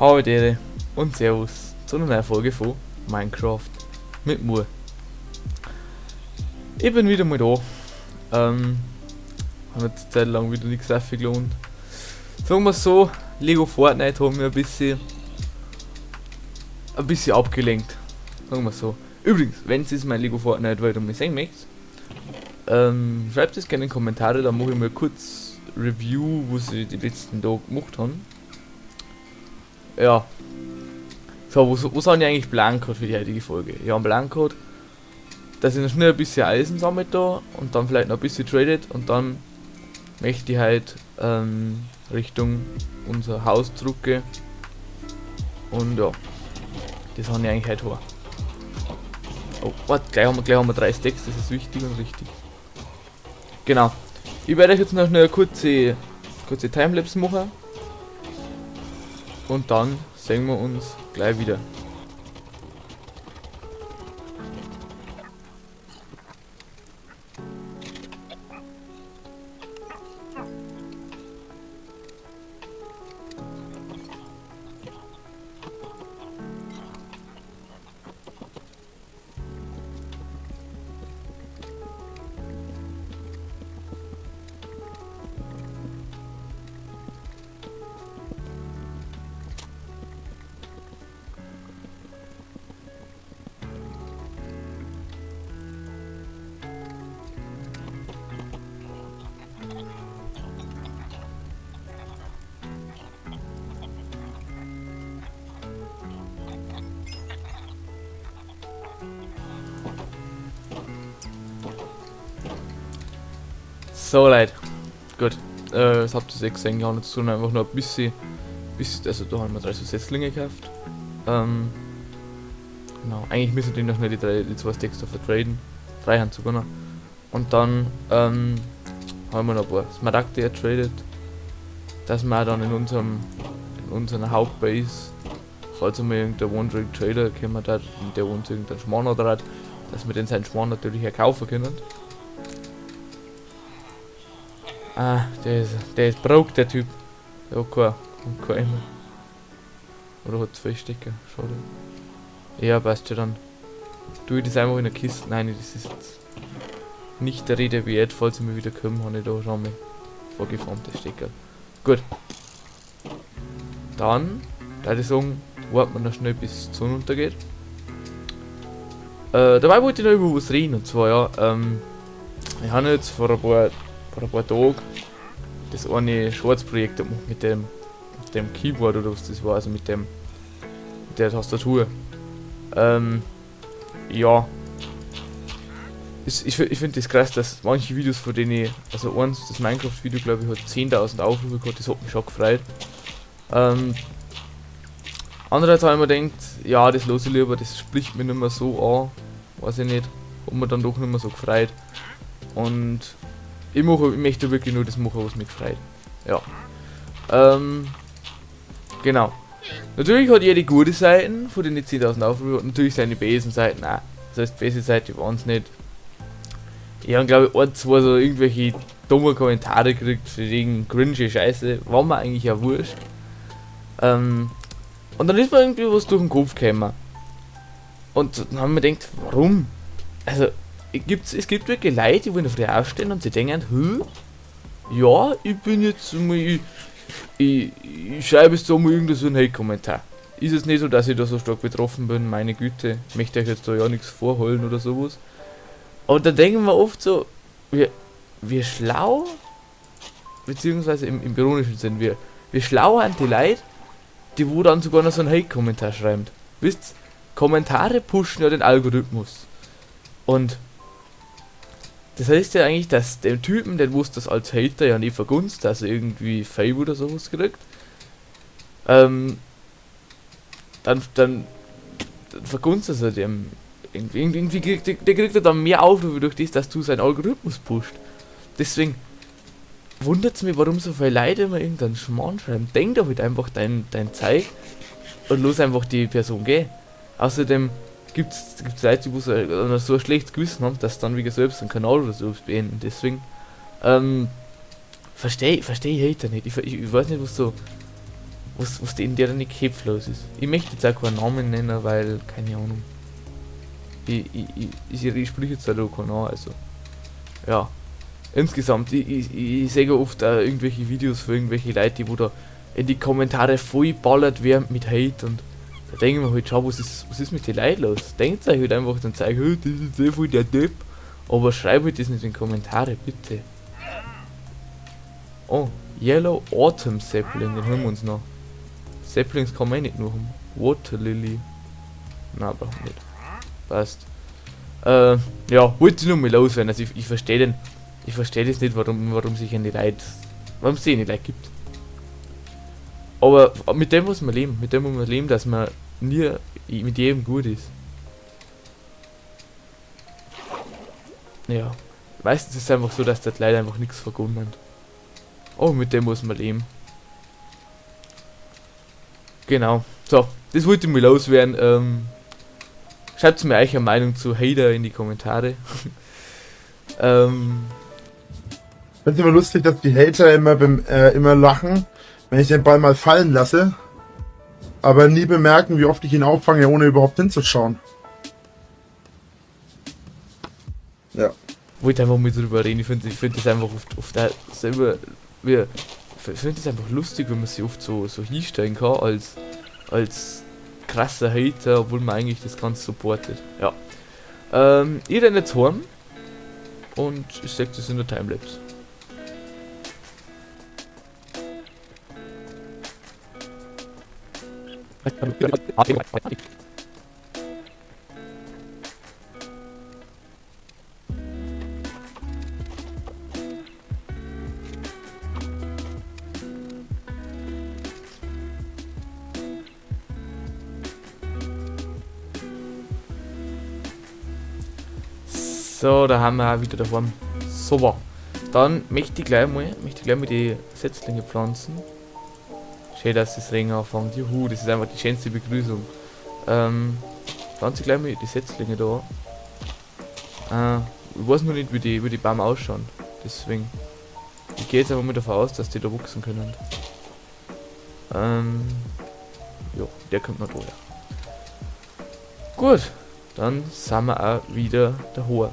Habe die Ehre und Servus zu einer neuen Folge von Minecraft mit mir. Ich bin wieder mal da. Haben jetzt eine Zeit lang wieder nichts gelohnt. Sagen wir so, Lego Fortnite haben wir ein bisschen abgelenkt. Sagen wir so. Übrigens, wenn ihr mein Lego Fortnite weiter mal sehen möchtet, schreibt es gerne in die Kommentare, dann mache ich mal kurz Review, was ich die letzten Tage gemacht habe. Ja. So, was habe ich eigentlich Plan gehabt für die heutige Folge? Ich habe einen Plan gehabt, dass ich noch schnell ein bisschen Eisen sammle da und dann vielleicht noch ein bisschen tradet und dann möchte ich halt Richtung unser Haus zurückgehen. Und ja, das habe ich eigentlich heute vor. Oh, warte, gleich haben wir 3 Stacks, das ist wichtig und richtig. Genau. Ich werde euch jetzt noch schnell eine kurze Timelapse machen. Und dann sehen wir uns gleich wieder. So Leute, gut, das habt ihr eh gesehen, ich habe jetzt so einfach nur ein bisschen, bisschen, also da haben wir 3 so Setzlinge gekauft. Genau, eigentlich müssen die noch nicht die 2 Stacks da vertraden, 3 haben sogar noch. Und dann haben wir noch ein paar Smaragde ertradet, dass wir dann in unserer Hauptbase, falls einmal irgendein Wandering Trader kommen hat, der uns irgendeinen Schmarrn oder hat, dass wir den seinen Schmarrn natürlich auch kaufen können. Ah, der ist broke, der Typ. Der hat kein Eimer. Oder hat 2 Stecker, schade. Ja, passt schon dann. Tu ich das einfach in der Kiste? Nein, das ist jetzt nicht der Rede wert, falls ich mir wieder komme, habe ich da schon mal vorgeformte Stecker. Gut. Dann, da ich sagen, warten wir noch schnell, bis die Sonne untergeht. Dabei wollte ich noch über was reden, und zwar, ja, ich habe jetzt vor ein paar Tagen das eine Shorts-Projekt gemacht mit dem Keyboard oder was das war, also mit der Tastatur. Ja. Ich find das krass, dass manche Videos, von denen ich, also eins, das Minecraft-Video, glaub ich, hat 10.000 Aufrufe gehabt, das hat mich schon gefreut. Andererseits habe ich mir gedacht, ja, das lasse ich lieber, das spricht mir nicht mehr so an, weiß ich nicht, hat mir dann doch nicht mehr so gefreut. Und ich möchte wirklich nur das machen, was mich freut. Ja. Genau. Natürlich hat jede gute Seiten, von den 10.000 Aufrufen, und natürlich seine bösen Seiten auch. Das heißt, böse Seite waren's nicht. Ich hab, glaub ich, ein, zwei so irgendwelche dumme Kommentare gekriegt für wegen cringe Scheiße. War mir eigentlich auch wurscht. Und dann ist mir irgendwie was durch den Kopf gekommen. Und dann haben wir gedacht, warum? Also, es gibt wirklich Leute, die wollen früh aufstehen und sie denken, hä? Ja, ich bin jetzt mal, ich schreibe jetzt da mal irgendeinen so einen Hate-Kommentar. Ist es nicht so, dass ich da so stark betroffen bin, meine Güte, ich möchte euch jetzt da ja nichts vorholen oder sowas. Aber da denken wir oft so, wir schlau, beziehungsweise im ironischen Sinn, wir schlau an die Leute, die wo dann sogar noch so einen Hate-Kommentar schreiben. Wisst ihr, Kommentare pushen ja den Algorithmus. Und das heißt ja eigentlich, dass dem Typen, der wusste das als Hater ja nie vergunst, dass er irgendwie Fame oder sowas kriegt, dann vergunst er dem irgendwie, irgendwie kriegt, der, der kriegt er dann mehr Aufrufe durch das, dass du seinen Algorithmus pusht. Deswegen wundert's mich, warum so viele Leute immer irgendeinen Schmarrn schreiben. Denk doch halt einfach dein Zeug und lass einfach die Person gehen. Außerdem gibt's Leute, die so ein schlechtes Gewissen haben, dass dann wieder selbst einen Kanal oder so beenden. Deswegen versteh ich Hater nicht. Ich weiß nicht, Was in der nicht Köpfe los ist. Ich möchte jetzt auch keinen Namen nennen, weil, keine Ahnung. Ich spreche jetzt da keinen an, also. Ja. Insgesamt, ich sehe oft auch irgendwelche Videos von irgendwelchen Leuten, die wo da in die Kommentare voll ballert werden mit Hate und da denke ich mir halt, schau, was ist mit den Leuten los? Denkt euch halt einfach dann zeig, hey, das ist sehr voll der Depp. Aber schreibt halt das nicht in die Kommentare, bitte. Oh, Yellow Autumn Sapling, den holen wir uns noch. Saplings kann man eh nicht nur haben. Water Lily. Na, brauchen wir nicht. Passt. Ja, wollte ich nur mal loswerden. Also ich verstehe den. Ich verstehe das nicht, warum sich eine Leute, warum es eine Leute gibt. Aber mit dem muss man leben, mit dem muss man leben, dass man nie mit jedem gut ist. Ja. Meistens ist es einfach so, dass das leider einfach nichts vergonnen hat. Oh, mit dem muss man leben. Genau. So, das wollte ich mal loswerden. Schreibt mir euch eine Meinung zu Hater in die Kommentare. Ich find's immer lustig, dass die Hater immer lachen, wenn ich den Ball mal fallen lasse, aber nie bemerken, wie oft ich ihn auffange, ohne überhaupt hinzuschauen. Ja. Wollte einfach mal drüber reden. Ich find das einfach oft auch selber, wir, ich find das einfach lustig, wenn man sich oft so hinstellen kann als krasser Hater, obwohl man eigentlich das Ganze supportet. Ja. Ich renne jetzt heim und ich seh das in der Timelapse. So, da haben wir auch wieder daheim. Super. Dann möchte ich gleich mal die Setzlinge pflanzen. Schön, dass das Regen anfängt. Juhu, das ist einfach die schönste Begrüßung. Pflanze ich gleich mal die Setzlinge da. Ich weiß noch nicht, wie die Bäume ausschauen. Deswegen. Ich gehe jetzt einfach mal davon aus, dass die da wachsen können. Ja, der kommt noch da her. Gut. Dann sind wir auch wieder daheim.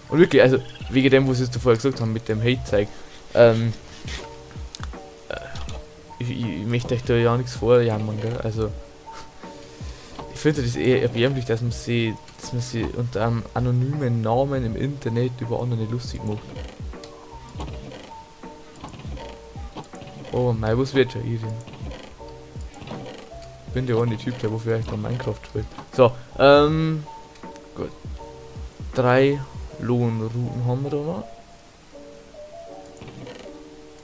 Und wirklich, also wegen dem, was ich jetzt davor gesagt habe, mit dem Hate-Zeug, ich möchte euch da ja nichts vorjammern, gell? Also, ich finde das eher erbärmlich, dass man sie unter einem anonymen Namen im Internet über andere lustig macht. Oh mei, was wird schon hier denn? Ich bin der eine Typ, der wofür ich da Minecraft spielt. So, gut. 3 Lohnrouten haben wir da noch.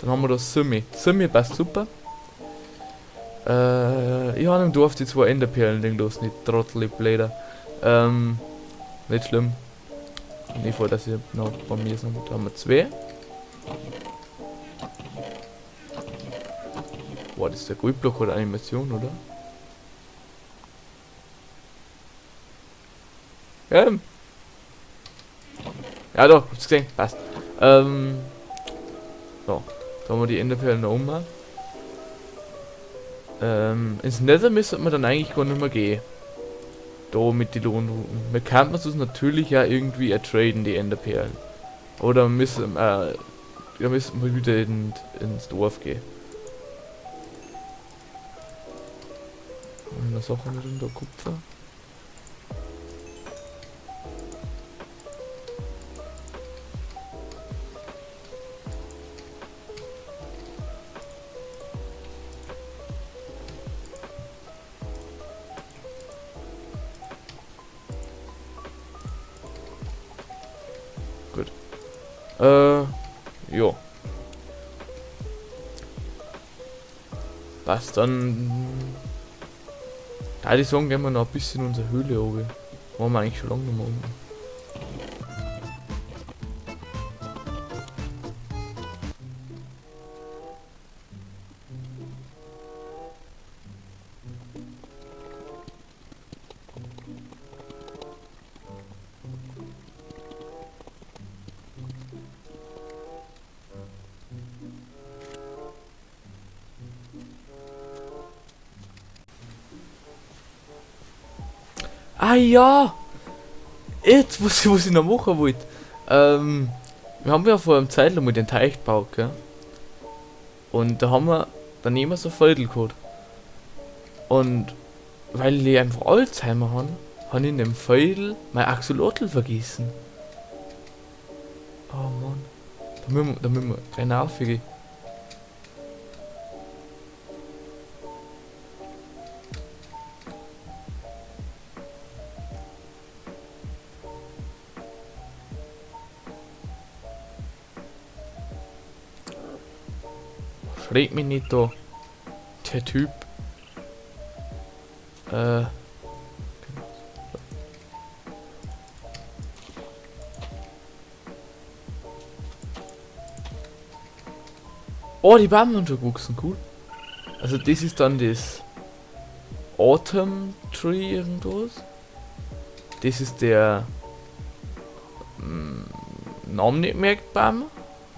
Dann haben wir da Simi. Simi passt super. Ich habe im Dorf die 2 Enderperlen liegen lassen, die Trottel, die. Nicht schlimm. Nicht vor, dass ich noch bei mir sind. Da haben wir 2. Boah, das ist der Goldblock oder Animation, oder? Ja doch, hab's gesehen, passt. So, da haben wir die Enderperlen noch oben. Ins Nether müsste man dann eigentlich gar nicht mehr gehen. Da mit den Lohnrouten. Man kann man es natürlich ja irgendwie ertraden, die Enderperlen. Oder ja, müssen wir wieder ins Dorf gehen. Und was auch immer drin, da Kupfer. Gut. Jo. Passt, dann. Da die sagen, gehen wir noch ein bisschen in unsere Höhle runter. Waren wir eigentlich schon lange nicht mehr unten. Ah ja! Jetzt, was ich noch machen wollte. Wir haben ja vor einem Zeitl mal den Teich gebaut, gell? Und da haben wir daneben so Vögel gehabt. Und weil ich einfach Alzheimer habe, habe ich in dem Vögel mein Axolotl vergessen. Oh Mann. Da müssen wir gleich nachfügen. Schräg mich nicht da. Der Typ. Oh, die Bäume sind schon gewachsen, cool. Also das ist dann das Autumn Tree irgendwas. Das ist der Name nicht merkt Baum.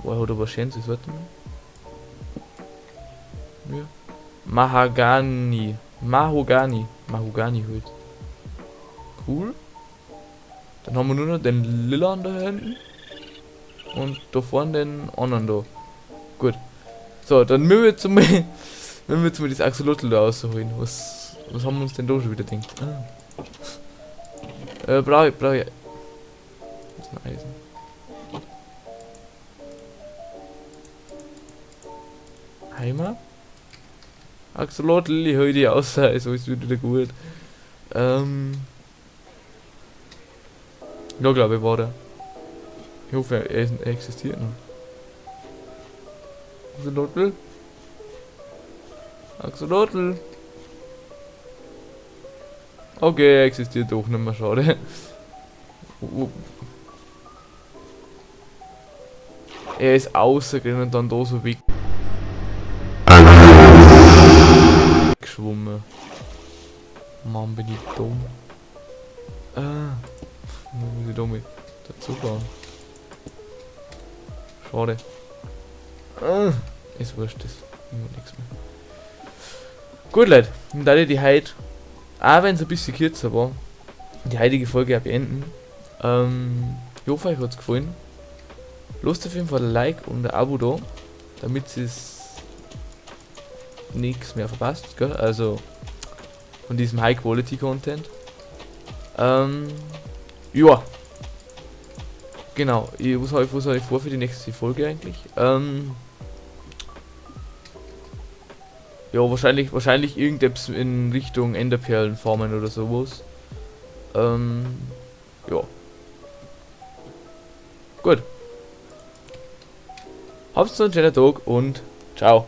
Boah, hat aber schön, das warte mal. Ja. Mahagani. Mahogani. Mahogani halt. Cool. Dann haben wir nur noch den Lila da hinten. Und da vorne den anderen da. Gut. So, dann müssen wir jetzt mal, müssen wir jetzt mal das Axolotl da rausholen. Was haben wir uns denn da schon wieder gedacht? Ah. Brauche ich. Das ist ein Eisen. Heimer? Axolotl, ich hol die raus, also ist wieder gut. Ja, glaube ich, war der. Ich hoffe, er existiert noch. Axolotl? Axolotl! Okay, er existiert doch nicht mehr, schade. Er ist außergegangen und dann da so weg. Geschwommen. Mann, bin ich dumm. Ah, muss ich da mal dazu bauen. Schade. Ah, ist wurscht, das immer nichts mehr. Gut, Leute, und da die heute, auch wenn es ein bisschen kürzer war, die heutige Folge auch beenden. Ich hoffe, euch hat's gefallen. Lasst auf jeden Fall ein Like und ein Abo da, damit es nichts mehr verpasst, gell? Also von diesem High-Quality-Content. Ja. Genau, was habe ich vor für die nächste Folge eigentlich? Ja, wahrscheinlich irgendetwas in Richtung Enderperlen farmen oder sowas. Ja. Gut. Habt's noch einen schönen Tag und ciao.